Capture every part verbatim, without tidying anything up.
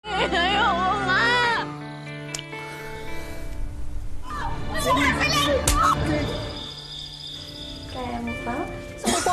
Opo,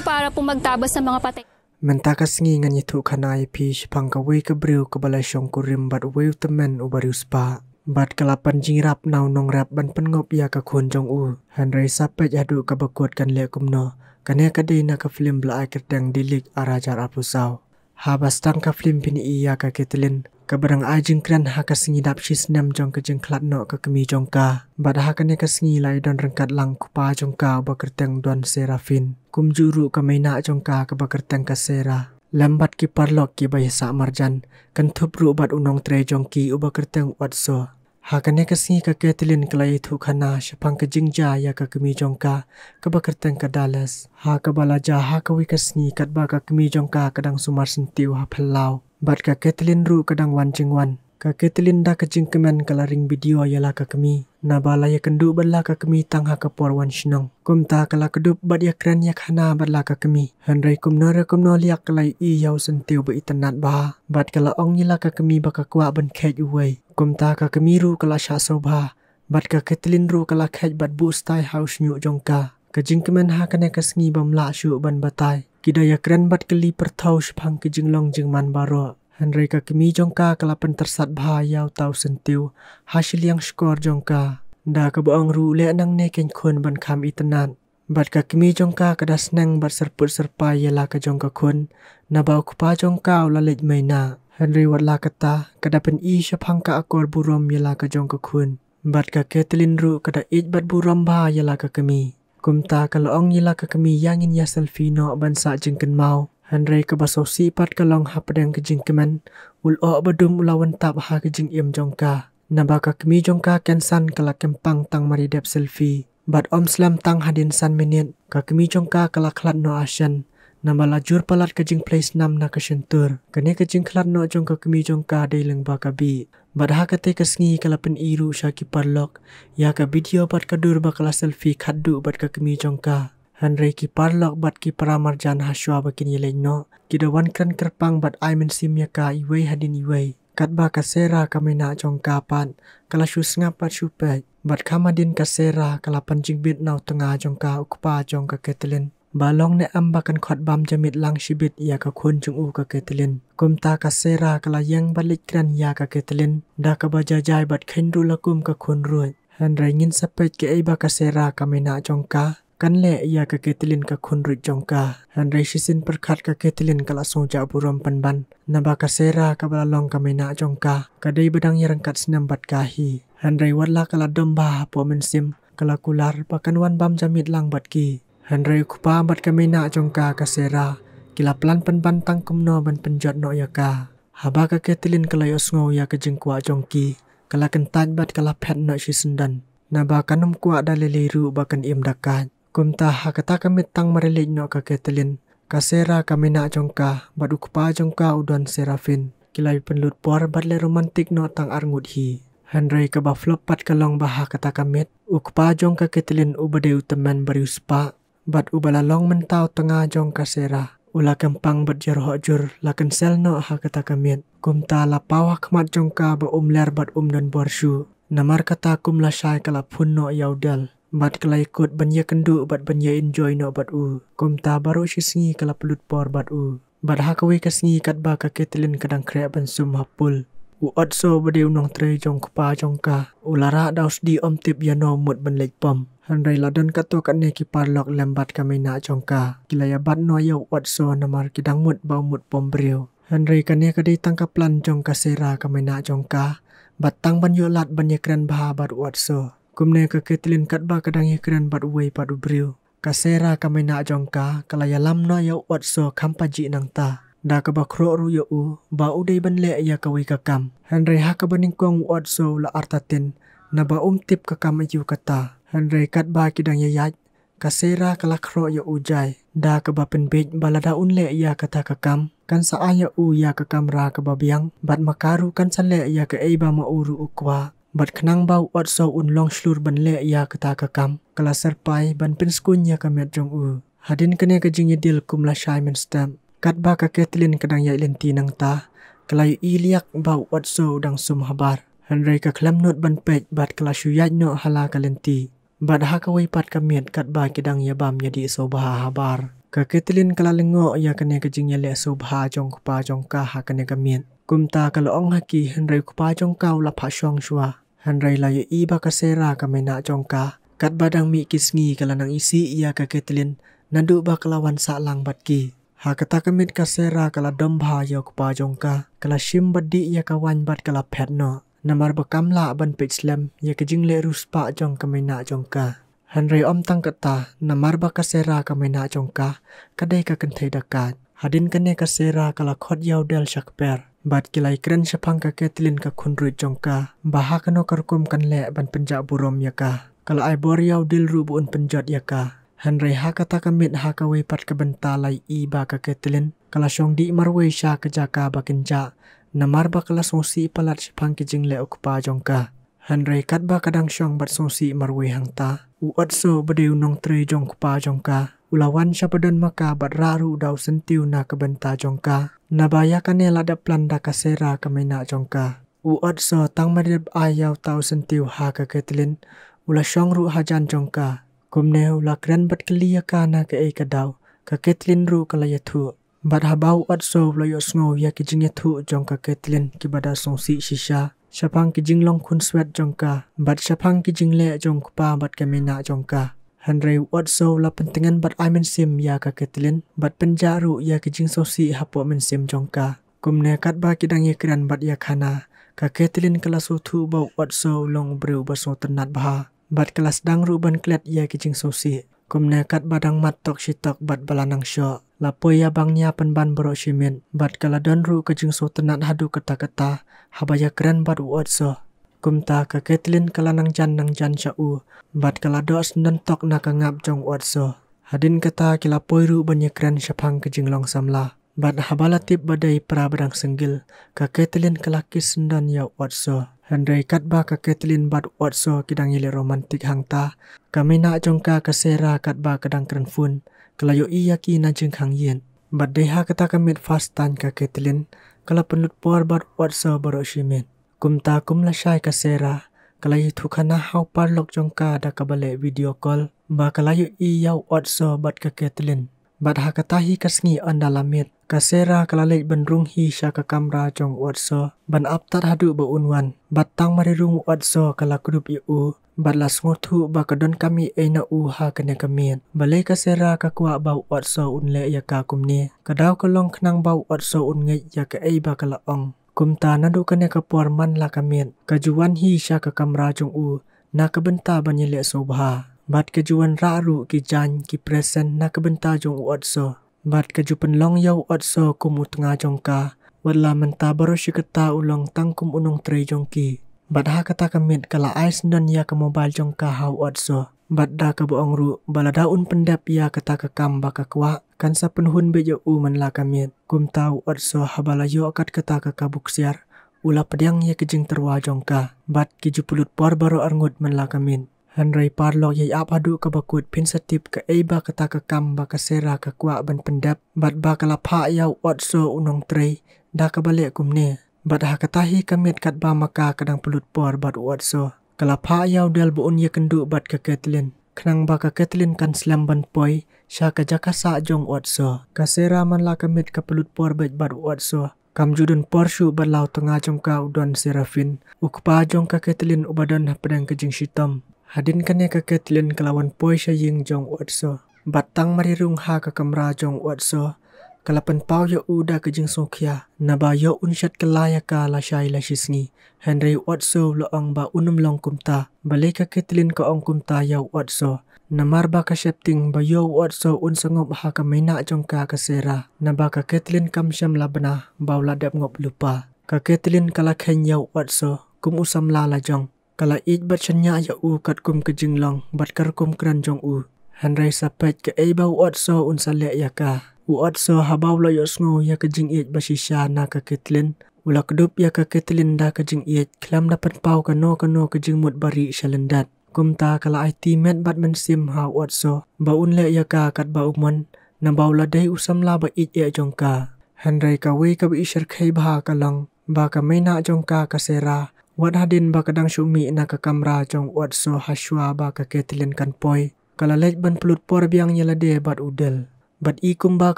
para pumagtabas sa mga patay. Mynta ka sngi ngan ïathuh khana ïa phi shaphang kawei ka briew kaba la shongkurim bad uwei u tymmen uba riewspah. Bad ka la pynjynjar na u nongrep ban pynngop ïa ka khun jong u. Hynrei sa peit haduh kaba kut kan leh kumno. Kane ka dei na ka film ba la ai kyrteng Dilik ar hajar arphew saw. Haba sdang ka film phin ïohi ïa ka Kathleen kaba dang ai jingkren ha ka sngi dap shi snem jong ka jingkhlad noh ka kmie jong ka. Bad ha kane ka sngi la ïadon ryngkat lang u kpa jong ka uba kyrteng Don Serafin. Kumjuh ruh ka meinah jong ka kaba kyrteng ka Sarah. Lem bad ki paralok kiba ïasah marjan, kynthup ruh bad u nongtrei jong ki uba kyrteng u Otso. Ha kane ka sngi ka Kathleen ka la ïathuh khana shaphang ka jingjia ïa ka kmie jong ka kaba kyrteng ka Dallas. Ha kaba la jia ha kawei ka sngi katba ka kmie jong ka ka dang sumar syntiew ha phyllaw. Bad ka Kathleen ruh ka dang wan jingwan. Ka Kathleen da ka jingkmen ka la ring video ïa la ka kmie. Naba la ïakynduh bad la ka kmie tang ha ka por wan shnong. Kumta ka la kdup bad ïakren ïakhana bad la ka kmie. Hynrei kumno re kumno liak ka la ïohi ïa u syntiew ba itynnad bha. Bad ka la ong ïa la ka kmie ba ka kwah ban kheit uwei. Kumta ka kmie ruh ka la shah sngewbha. Bad ka Kathleen ruh ka la kheit bad buh stai ha u shñiuh jong ka. Ka jingkmen ha kane ka sngi bym lah shuh ban batai. Ki da ïakren bad kylli pyrthaw shaphang ki jinglong jingman baroh. Hynrei ka kmie jong ka ka la pyntyrsat bha ïa uta u syntiew ha shiliang shkor jong ka. Da kaba ong ruh leh nangne kein khun ban kham itynnad. Bad ka kmie jong ka ka da sneng bad syrput syrpai ïa la ka jong ka khun. Naba u kpa jong ka u la leit mei na. Hynrei wat la kata ka da pyni shaphang ka akor burom ïa la ka jong ka khun. Bad ka Kathleen ruh ka da ïeit bad burom bha ïa la ka kmie. Kumta ka la ong ïa la ka kmie ïa ngin ïa selfie noh ban sah jingkynmaw. Hynrei kaba sngewsih pat ka long hapdeng ka jingkmen. U lyoh ba dum u la wan tap ha ka jingim jong ka. Naba ka kmie jong ka kynsan ka la kynpang tang mar ïa dep selfie. Bad ym slem tang hadien san minit. Ka kmie jong ka ka la khlad noh ashen. Naba la jur palat ka jingphlei snam na ka shyntur. Kane ka jingkhlad noh jong ka kmie jong ka dei lyngba ka bih. Bad ha kata ka sngi ka la pyni ruh sha ki paralok ïa ka video bad ka dur ba ka la selfie khatduh bad ka kmie jong ka. Hynrei ki paralok bad ki para marjan ha shuwa ba kin ïaleit noh. Ki da wan kren kyrpang bad ai mynsiem ïa ka iwei hadien iwei. Katba ka Sarah ka meinah jong ka pat ka la shu sngap bad shu peit. Bad kham hadien ka Sarah ka la pynjynbit na u tnga jong ka u kpa jong ka Kathleen. Ba long ne em ba kan khot bam jamit lang shibit ïa ka khun jong u ka Kathleen. Kumta ka Sarah ka la ïeng bad leit kren ïa ka Kathleen. Da kaba jajai bad kheiñ ruh la kum ka khun ruh. Hynrei ngin sa peit kaei ba ka Sarah ka meinah jong ka kan leh ïa ka Kathleen ka khun ruh jong ka. Hynrei shisien pyrkhat ka Kathleen ka la sngew jah burom pynban. Naba ka Sarah kaba la long ka meinah jong ka ka dei ba dang ïaryngkat snem bad ka hi. Hynrei wat la ka la dom bha hapoh mynsiem ka la kular ba kan wan bam jamit lang bad ki. Hynrei u kpa bad ka meinah jong ka ka Sarah ki la plan pynban tang kumno ban pynjot noh ïa ka. Haba ka Kathleen ka la ïohsngew ïa ka jingkwah jong ki ka la kyntait bad ka la phet noh shisyndon. Naba kan ym kwah da lei lei ruh ba kan im da kait. Kumta ha kata ka miet tang mar ïaleit noh ka Kathleen, ka Sarah ka meinah jong ka bad u kpa jong ka u Don Serafin ki la ïa pynlut por bad leh romantic noh tang arngut hi. Hynrei kaba flop pat ka long ba ha kata ka miet u kpa jong ka Kathleen uba dei u tymmen ba riewspah bad uba la long mynta u tnga jong ka Sarah u la kynpang bad jyrhoh jur la cancel noh ha kata ka miet. Kumta la paw ha khmat jong ka ba um ler bad um don bor shuh. Namar kata kum lashai ka la phone noh ïa u Dal bad ka la ïakut ban ïakynduh bad ban ïa enjoy noh bad u. Kumta baroh shi sngi ka la pynlut por bad u. Bad ha kawei ka sngi katba ka Kathleen ka dang khreh ban sum ha pool, u Otso uba dei u nongtrei jong u kpa jong ka u la rah da u sdieh, ym tip ïano u mut ban leit pom. Hynrei la don katto katne ki paralok lem bad ka meinah jong ka ki la ïa bat noh ïa u Otso namar ki dang mut ba u mut pom briew. Hynrei kane ka dei tang ka plan jong ka Sarah ka meinah jong ka bad tang ban ïoh lad ban ïakren bha bad u Otso. Kumne ka Kathleen katba ka dang ïakren bad uwei pat u briew, ka Sarah ka meinah jong ka ka la ïalam noh ïa u Otso kham pajih nangta. Da kaba khroh ruh ïa u ba u dei ban leh ïa kawei ka kam. Hynrei ha kaba nyngkong u Otso u la artatien naba um tip ka kam aïu kata. Hynrei katba ki dang ïaïaid, ka Sarah ka la khroh ïa u jai da kaba pynbeit ba lada un leh ïa kata ka kam kan sa ai ïa u ïa ka kamra kaba biang bad ma ka ruh kan sa leh ïa kaei ba ma u ruh u kwah. Bad khnang ba u Otso un long shlur ban leh ïa kata ka kam ka la syrpai ban pynskhem ïa ka met jong u. Hadien kane ka jingïadil kum lashai mynstep katba ka Kathleen ka dang ïaid lynti nangta, Ka la ïohi liak ba u Otso u dang sum habar. Hynrei ka khlem nud ban peit bad ka la shu ïaid noh ha la ka lynti. Bad ha kawei pat ka miet katba ki dang ïa bam ïa dih sngewbha habar. Ka Kathleen ka la lyngngoh ïa kane ka jingïaleh sngewbha jong u kpa jong ka ha kane ka miet. Kumta ka la ong ha ki, hynrei u kpa jong ka u la phah shong shuwa. Hynrei la ïohi ba ka Sarah ka meinah jong ka, katba dang mih ki sngi ka la nang isih ïa ka Kathleen, naduh ba ka la wan sah lang bad ki. Ha kata ka miet ka Sarah ka la dom bha ïa u kpa jong ka, ka la shim bad dih ïa ka waiñ bad ka la phet noh. Namar ba kam lah ban peit slem ïa ka jingleh riewspah jong ka meinah jong ka. Hynrei ym tang kata, namar ba ka Sarah ka meinah jong ka ka dei ka kynthei dakaid. Hadien kane ka Sarah ka la khot ïa u Dale sha kper. Bad ki la ïakren shaphang ka Kathleen ka khun ruit jong ka, ba ha kano ka rukom kan leh ban pynjah burom ïa ka. Ka la ai bor ïa u Dale ruh ba un pynjot ïa ka. Hynrei ha kata ka miet ha kawei pat ka bynta la ïohi ba ka Kathleen ka la shong dih marwei sha ka jaka ba kin jah. Namar ba ka la sngewsih palat shaphang ki jingleh u kpa jong ka. Hynrei katba ka dang shong bad sngewsih marwei hangta, u Otso ba dei u nongtrei jong u kpa jong ka, u la wan sha ba don ma ka bad rah ruh da u syntiew na ka bynta jong ka. Naba ïa kane la dep plan da ka Sarah ka meinah jong ka. U Otso tang mar dep ai ïa uta u syntiew ha ka Kathleen, u la shong ruh hajan jong ka. Kumne u la kren bad kylli ïa ka na kaei ka daw, ka Kathleen ruh ka la ïathuh. Bad haba u Otso u la ïohsngew ïa ki jingïathuh jong ka Kathleen kiba da sngewsih shisha shaphang ki jinglong khunswet jong ka, bad shaphang ki jingleh jong u kpa bad ka meinah jong ka. Hynrei u Otso u la pyntngen bad ai mynsiem ïa ka Kathleen, bad pynjah ruh ïa ki jingsngewsih hapoh mynsiem jong ka. Kumne katba ki dang ïakren bad ïakhana, ka Kathleen ka la sngewthuh ba u Otso u long u briew ba sngewtynnat bha. Bad ka la sdang ruh ban klet ïa ki jingsngewsih. Kumne katba dang mat tok shi tok bad ba la nang shoh, la poi ïa bang nia pynban baroh shi miet, bad ka la don ruh ka jingsngewtynnat haduh katta katta haba ïakren bad u Otso. Kumta ka Kathleen ka la nang jan nang jan sha u, bad ka la doh syndon tok na ka ngap jong u Otso. Hadien kata ki la poi ruh ban ïakren shaphang ka jinglong samla. Bad haba la tip ba dei para ba dang single, ka Kathleen ka la kiss syndon ïa u Otso. Hynrei katba ka Kathleen bad u Otso ki dang ïaleh romantic hangta, ka meinah jong ka ka Sarah katba ka dang kren phone, ka la ïohi ïa ki na jingkhang ïit. Bad dei ha kata ka miet first time ka Kathleen ka la pynlut por bad u Otso baroh shi miet. Kumta kum lashai ka Sarah ka la ïathuhkhana ha u paralok jong ka da kaba leh video call ba ka la ïohi ïa u Otso bad ka Kathleen. Bad ha kata hi ka sngi ynda la miet, ka Sarah ka la leit ban rung hi sha ka kamra jong u Otso ban ap tad haduh ba un wan. Bad tang mar ïa rung u Otso ka la kdup ïa u, bad la sngewthuh ba ka donkam eiei na u ha kane ka miet. Balei ka Sarah ka kwah ba u Otso un leh ïa ka kumne? Ka daw ka long khnang ba u Otso un ngeit ïa kaei ba ka la ong. Kumta naduh kane ka por man la ka miet, ka ju wan hi sha ka kamra jong u na ka bynta ban ïaleh sngewbha. Bad ka ju wanrah ruh ki jaiñ ki present na ka bynta jong u Otso. Bad ka ju pynlong ïa u Otso kum u tnga jong ka, wat la mynta baroh shi katta u long tang kum u nongtrei jong ki. Bad ha kata ka miet ka la ai syndon ïa ka mobile jong ka ha u Otso. Bad da kaba ong ruh ba lada un pyndep ïa kata ka kam ba ka kwah, kan sa pynhun beit ïa u man la ka miet. Kumta u Otso haba la ïoh kat kata ka kabu ksiar, u la pdiang ïa ka jingtyrwa jong ka. Bad ki ju pynlut por baroh arngut man la ka miet. Hynrei paralok, ïa ap haduh kaba kut phin sa tip kaei ba kata ka kam ba ka Sarah ka kwah ban pyndep, bad ba ka la phah ïa u Otso u nongtrei da kaba leh kumne. Bad ha kata hi ka miet katba ma ka ka dang pynlut por bad u Otso, ka la phah ïa u Dale ba un ïakynduh bad ka Kathleen, khnang ba ka Kathleen kan slem ban poi sha ka jaka sah jong u Otso. Ka Sarah man la ka miet ka pynlut por beit bad u Otso. Kam ju don por shuh bad la u tnga jong ka u Don Serafin, u kpa jong ka Kathleen uba don hapdeng ka jingshitom. Hadien kane ka Kathleen ka la wan poi sha ïing jong u Otso. Bad tang mar ïa rung ha ka kamra jong u Otso, ka la pynpaw ïa u da ka jingsngewkhia, naba ïoh un shet kylla ïa ka lashai lashisngi. Hynrei u Otso u la ong ba un ym long kumta. Balei ka Kathleen ka ong kumta ïa u Otso? Namar ba ka sheptieng ba ïoh u Otso un sngop ha ka meinah jong ka ka Sarah. Naba ka Kathleen kam shym la bna ba u la dep ngop lypa. Ka Kathleen ka la kheiñ ïa u Otso kum u samla lajong. Ka la ïeit bad shaniah ïa u katkum ka jinglong bad ka rukom kren jong u. Hynrei sa peit kaei ba u Otso un sa leh ïa ka. U Otso haba u la ïohsngew ïa ka jingïeit ba shisha na ka Kathleen, u la kdup ïa ka Kathleen da ka jingïeit khlem da pynpaw kano kano ka jingmut barieh sha lyndet. Kumta ka la aiti met bad mynsiem ha u Otso ba un leh ïa ka katba u mon, naba u la dei u samla ba ïeit eh jong ka. Hynrei kawei kaba i shyrkhei bha ka long ba ka mei na jong ka ka Sarah, wat hadien ba ka dang shu mih na ka kamra jong u Otso hashwa ba ka Kathleen kan poi, ka la leit ban pynlut por biang ïa lade bad u Dell. Bad i kumba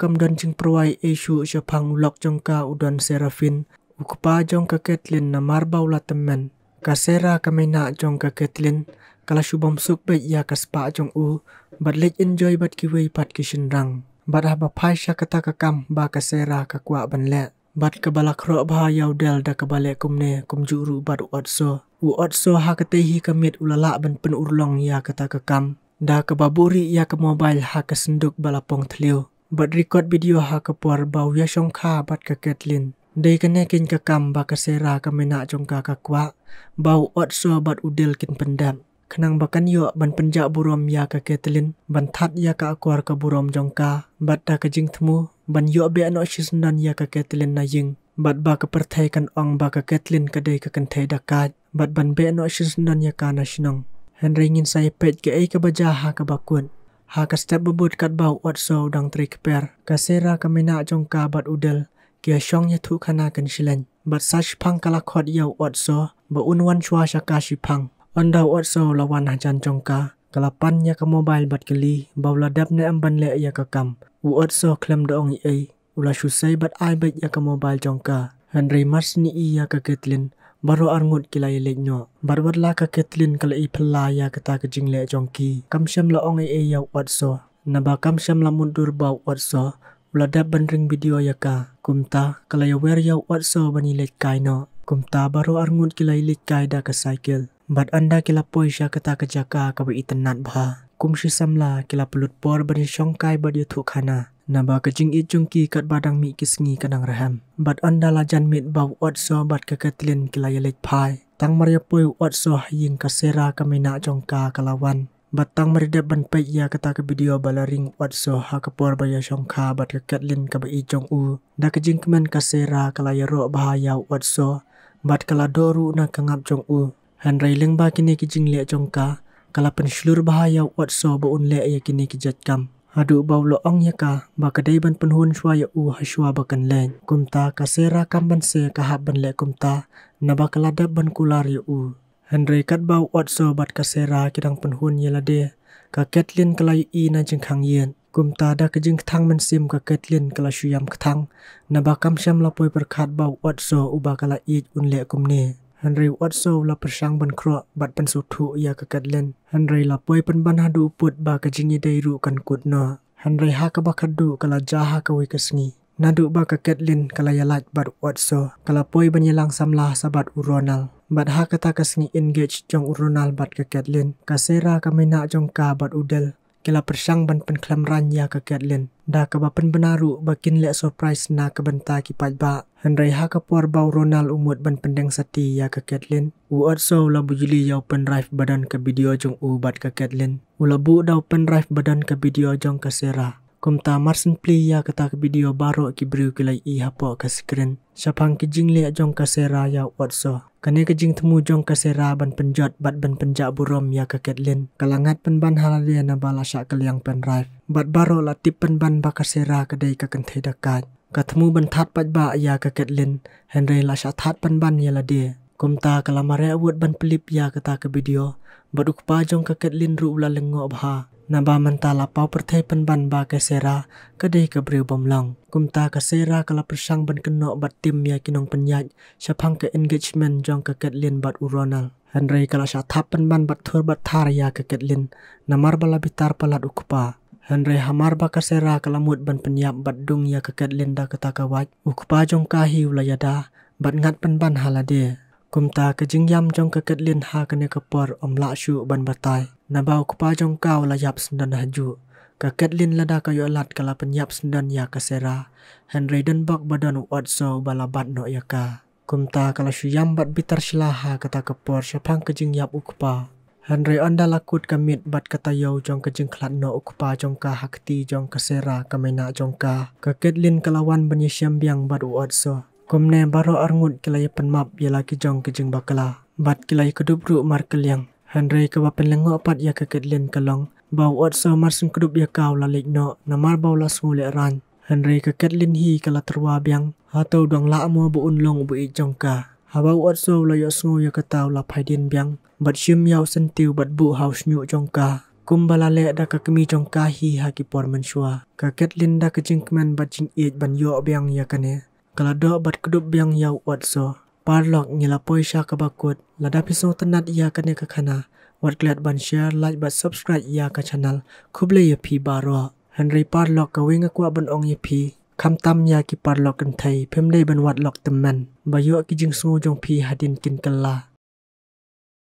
kam don jingpyrwai ei shuh shaphang u lok jong ka u Don Serafin, u kpa jong ka Kathleen, namar ba u la tymmen. Ka Sarah ka mei na jong ka Kathleen ka la shu bam suk beit ïa ka spah jong u bad leit enjoy bad kiwei pat ki shynrang. Bad haba phai sha kata ka kam ba ka Sarah ka kwah ban leh, bad kaba la khroh bha ïa u Dell da kaba leh kumne kumjuh ruh bad u Otso. U Otso ha katei hi ka miet u la lah ban pynurlong ïa kata ka kam da kaba buhrieh ïa ka mobile ha ka synduk ba la pong thliew bad record video ha ka por ba u ïashongkha bad ka Kathleen. Dei kane keiñ ka kam ba ka Sarah ka mei na jong ka ka kwah ba u Otso bad u Dell kin pyndep, khnang ba kan ïoh ban pynjah burom ïa ka Kathleen, ban that ïa ka akor ka burom jong ka, bad da ka jingthmu ban ïoh beh noh shisyndon ïa ka Kathleen na ïing, bad ba ka pyrthei kan ong ba ka Kathleen ka dei ka kynthei dakait, bad ban beh noh shisyndon ïa ka na shnong. Hynrei ngin sa ïa peit kaei kaba jia ha kaba kut. Ha ka step ba bud katba u Otso u dang trei kper, ka Sarah ka mei na jong ka bad u Dell ki ïashong ïathuhkhana kan shleng. Bad sa shiphang ka la khot ïa u Otso ba un wan shuwa sha ka shiphang. Ynda u Otso u la wan hajan jong ka, ka la pan ïa ka mobile bad kylli ba u la dep ne em ban leh ïa ka kam. U Otso khlem da ong ei ei, u la shu sei bad ai beit ïa ka mobile jong ka. Hynrei mar shu i ïa ka Kathleen, baroh arngut ki la ïaleit noh. Bad wat la ka Kathleen ka la i phylla ïa kata ka jingleh jong ki, kam shym la ong ei ei ïa u Otso. Naba kam shym la mutdur ba u Otso u la dep ban ring video ïa ka. Kumta ka la ïawer ïa u Otso ban ïaleit kai noh. Kumta baroh arngut ki la ïaleit kai da ka cycle. Bad ynda ki la poi sha kata ka jaka kaba itynnad bha, kum shi samla ki la pynlut por ban ïashong kai bad ïathuhkhana. Naba ka jingïeit jong ki katba dang mih ki sngi ka dang rhem. Bad ynda la jan miet ba u Otso bad ka Kathleen ki la ïaleit phai, tang mar ïa poi u Otso ha ïing, ka Sarah ka mei na jong ka ka la wan. Bad tang mar ïa dep ban peit ïa kata ka video ba la ring u Otso ha ka por ba ïashongkha bad ka Kathleen kaba ïeit jong u, da ka jingkmen ka Sarah ka la ïaroh bha ïa u Otso bad ka la doh ruh na ka ngap jong u. Hynrei lyngba kine ki jingleh jong ka, ka la pynshlur bha ïa u Otso ba un leh ïa kine ki jait kam, haduh ba u la ong ïa ka ba ka dei ban pynhun shuwa ïa u hashwa ba kan leit. Kumta ka Sarah kam banse ka hap ban leh kumta, naba ka la dep ban kular ïa u. Hynrei katba u Otso bad ka Sarah ki dang pynhun ïa lade, ka Kathleen ka la ïohi na jingkhang ïit. Kumta da ka jingkthang mynsiem ka Kathleen ka la shu ïam kthang, naba kam shym la poi pyrkhat ba u Otso uba ka la ïeit un leh kumne. Hynrei u Otso u la pyrshang ban khroh bad pynsngewthuh ïa ka Kathleen. Hynrei la poi pynban haduh u pud ba ka jingïadei ruh kan kut noh. Hynrei ha kaba khatduh ka la jia ha kawei ka sngi. Naduh ba ka Kathleen ka la ïalait bad u Otso, ka la poi ban ïalang samla sa bad u Ronald. Bad ha kata ka sngi engage jong u Ronald bad ka Kathleen, ka Sarah ka mei na jong ka bad u Dell ki la pyrshang ban pynkhlem rain ïa ka Kathleen da kaba pynbna ruh ba kin leh surprise na ka bynta ki paidbah. Hynrei ha ka por ba u Ronald u mut ban pyndeng sati ïa ka Kathleen, u Otso u la bujli ïa u pendrive ba don ka video jong u bad ka Kathleen. U la buh da u pendrive ba don ka video jong ka Sarah. Kumta mar shu plie ïa kata ka video, baroh ki briew ki la ïohi hapoh ka screen shaphang ki jingleh jong ka Sarah ïa u Otso. Kane ka jingthmu jong ka Sarah ban pynjot bad ban pynjah burom ïa ka Kathleen ka la ngat pynban ha lade, naba la shah kylliang pendrive. Bad baroh la tip pynban ba ka Sarah ka dei ka kynthei dakait. Ka thmu ban thad paidbah ïa ka Kathleen, hynrei la shah thad pynban ïa lade. Kumta ka la mareh wut ban pynlip ïa kata ka video. Bad u kpa jong ka Kathleen ruh u la lyngngoh bha, naba mynta la paw pyrthei pynban ba ka Sarah ka dei ka briew bym long. Kumta ka Sarah ka la pyrshang ban kynnoh bad tim ïa ki nongpynïaid shaphang ka engagement jong ka Kathleen bad u Ronald. Hynrei ka la shah thad pynban bad thur bad thar ïa ka Kathleen, namar ba la bitar palat u kpa. Hynrei hamar ba ka Sarah ka la mut ban pynïap bad dung ïa ka Kathleen da kata ka wait, u kpa jong ka hi u la ïada bad ngat pynban ha lade. Kumta ka jingïam jong ka Kathleen ha kane ka por ym lah shuh ban batai, naba u kpa jong ka u la ïap syndon hajuh. Ka Kathleen lada ka ïoh lad ka la pynïap syndon ïa ka Sarah, hynrei don bok ba don u Otso uba la bat noh ïa ka. Kumta ka la shu ïam bad bitar shla ha kata ka por shaphang ka jingïap u kpa. Hynrei ynda la kut ka miet bad ka taïew jong ka jingkhlad noh u kpa jong ka ha kti jong ka Sarah ka mei na jong ka, ka Kathleen ka la wan ban ïashem biang bad u Otso. Kumne baroh arngut ki la ïa pynmap ïa la ki jong ki jingbakla bad ki la ïa kdup ruh markylliang. Hynrei kaba pynlyngngoh pat ïa ka Kathleen ka long ba u Otso mar shu kdup ïa ka u la leit noh, namar ba u la sngew lehraiñ. Hynrei ka Kathleen hi ka la tyrwa biang, hato dang lah mo ba un long u ba ïeit jong ka. Haba u Otso u la ïohsngew ïa kata u la phai dien biang, bad shim ïa u syntiew bad buh ha u shñiuh jong ka, kumba la leh da ka kmie jong ka hi ha ki por mynshuwa. Ka Kathleen da ka jingkmen bad jingïeit ban ïoh biang ïa kane, ka la doh bad kdup biang ïa u Otso. Parlok, ngi la poi sha kaba kut. Lada phi sngewtynnat ïa kane ka khana, wat klet ban share, like bad subscribe ïa ka channel. Khublei ïa phi baroh. Hynrei parlok, kawei nga kwah ban ong ïa phi, khamtam ïa ki parlok kynthei, phim dei ban wad lok tymmen ba ïoh ki jingsngew jong phi hadien kin kylla.